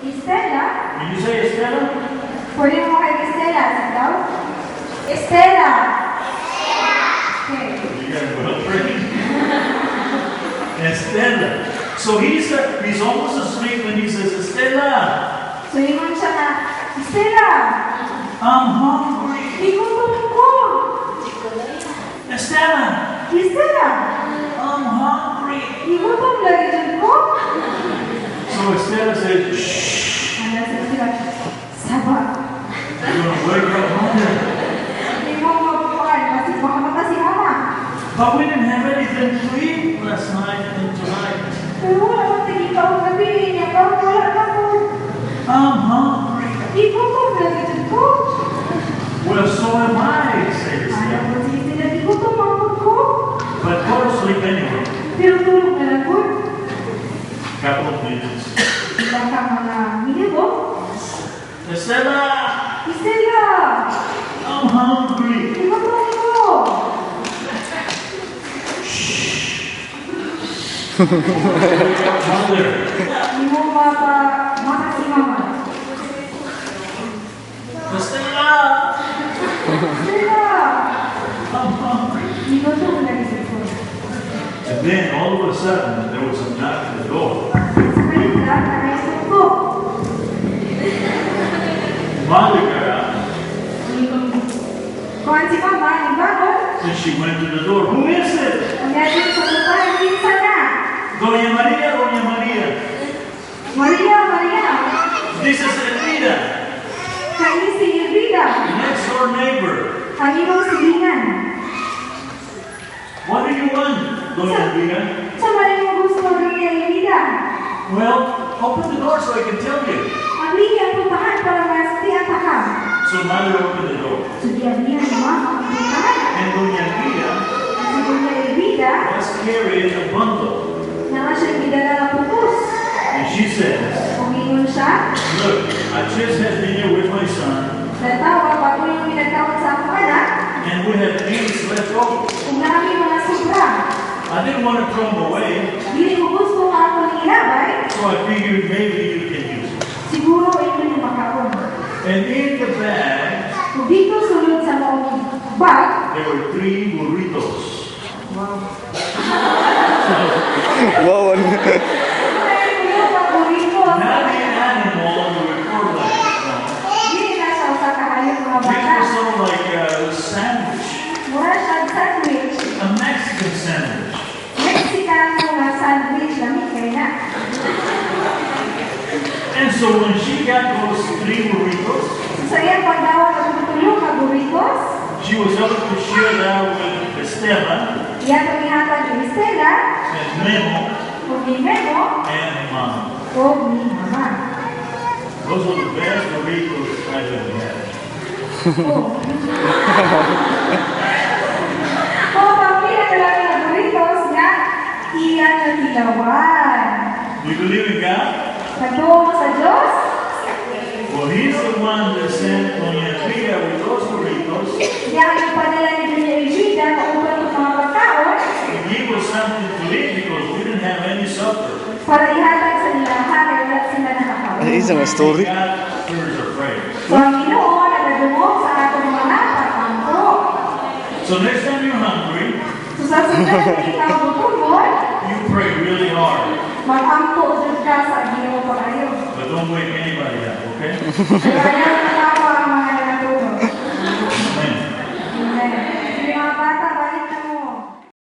Estela? Can you say Estela? Pwede mo kay Estela, sigaw? Estela! Okay. You got it well trained. Estela. So he's almost asleep and he says, "Estela, So ingon siya na, "Estela, I'm hungry. Gigutom ko. Estela, Estela, I'm hungry." Gigutom lagi jud ko." So Estela says, "Shh, Ana si Estela, "Saba." you're going to wake up Mother." Imo magkuan, kasi baka mata si Mama. But we didn't have anything to eat last night and tonight. Pero wala man tay gikaon gabii niya, karon wala na ko. I'm hungry. Gigutom lagi jud ko. "Well, so am I," says Ana Estela. Po si Estela, "Gigutom man pud ko." But go to sleep anyway. Pero tulog na lang pud. Couple of minutes. Pila ka mga minuto. "Estela, "Estela, I'm hungry." gigutom ko." "Wake up Mother." Imo mapa mata si Mama. "Estela, "Estela, I'm hungry." gigutom lagi jud ko." And then all of a sudden, there was a knock at the door. Sa kalit lang, naay sugpo. Mother got up Kuan si Mama, nibangon. And she went to the door. "Who is it?" Unya din sa pultahan, "Kinsa na?" "Doña Maria, Doña Maria." "Maria, Maria." "This is Elvira, "Kani si Elvira, next door neighbor." ang imong silingan." "What do you want, Doña Elvira?" "Unsa man imong gusto, Doña Elvira?" "Well, open the door so I can tell you." "Ablihi ang pultahan para masultihan ta ka." So Mother opened the door. So giablihan ni Mama ang pultahan. And Doña Elvira Si Doña Elvira, was carrying a bundle. Naa siya gidala nga putos. And she says, Ug ingon siya, "Look, I just had dinner with my son, "Tan-awa, bag-o mi nagkaon sa akong anak, and we have things left over. ug naa mi mga sobra. I didn't want to throw them away, Dili ko gusto nga ako ning ilabay, so I figured maybe you can use it." siguro inyo ni makaon." And in the bag, Ug didto sulod sa maong bag, there were three burritos. Wow. Wow, ano? Ay, tulo ka burritos. Not the animal you refer like. No. Dili na siya usa ka hayop, mga This bata. Was sort of like a sandwich, Mura siya sandwich. A Mexican sandwich. Mexicano nga sandwich, lami kay na. And so when she got those three burritos, So sa iyang pagdawat og tulo ka burritos, she was able to share that with Estela iya itong ihatag ni Estela, and Memo ug ni Memo, and Mama. Ug ni Mama. Those were the best burritos I've ever had. Oh. Oh, pamilya na lang nga burritos nga iya nahilawan. Do you believe in God? Nagtuo mo sa Diyos? Well, He's the one that sent Doña Elvira with those burritos Siya ang nagpadala ni Doña Elvira kauban ng mga pagkaon to give us something to eat because we didn't have any supper. Para ihatag sa ilaha kay wala sila nakakaon. Ay, isang story. God hears our prayers. So ang Ginoo nagadungog sa atong mga pag-ampo. So next time you're hungry, So sa sunod na ikaw gutomon, you pray really hard. Mag-ampo jud ka sa Ginoo pag-ayo. But don't wake anybody up, okay? Pero ayaw matawa ang mga nangatulog. Amen. Amen. Sige, mga bata,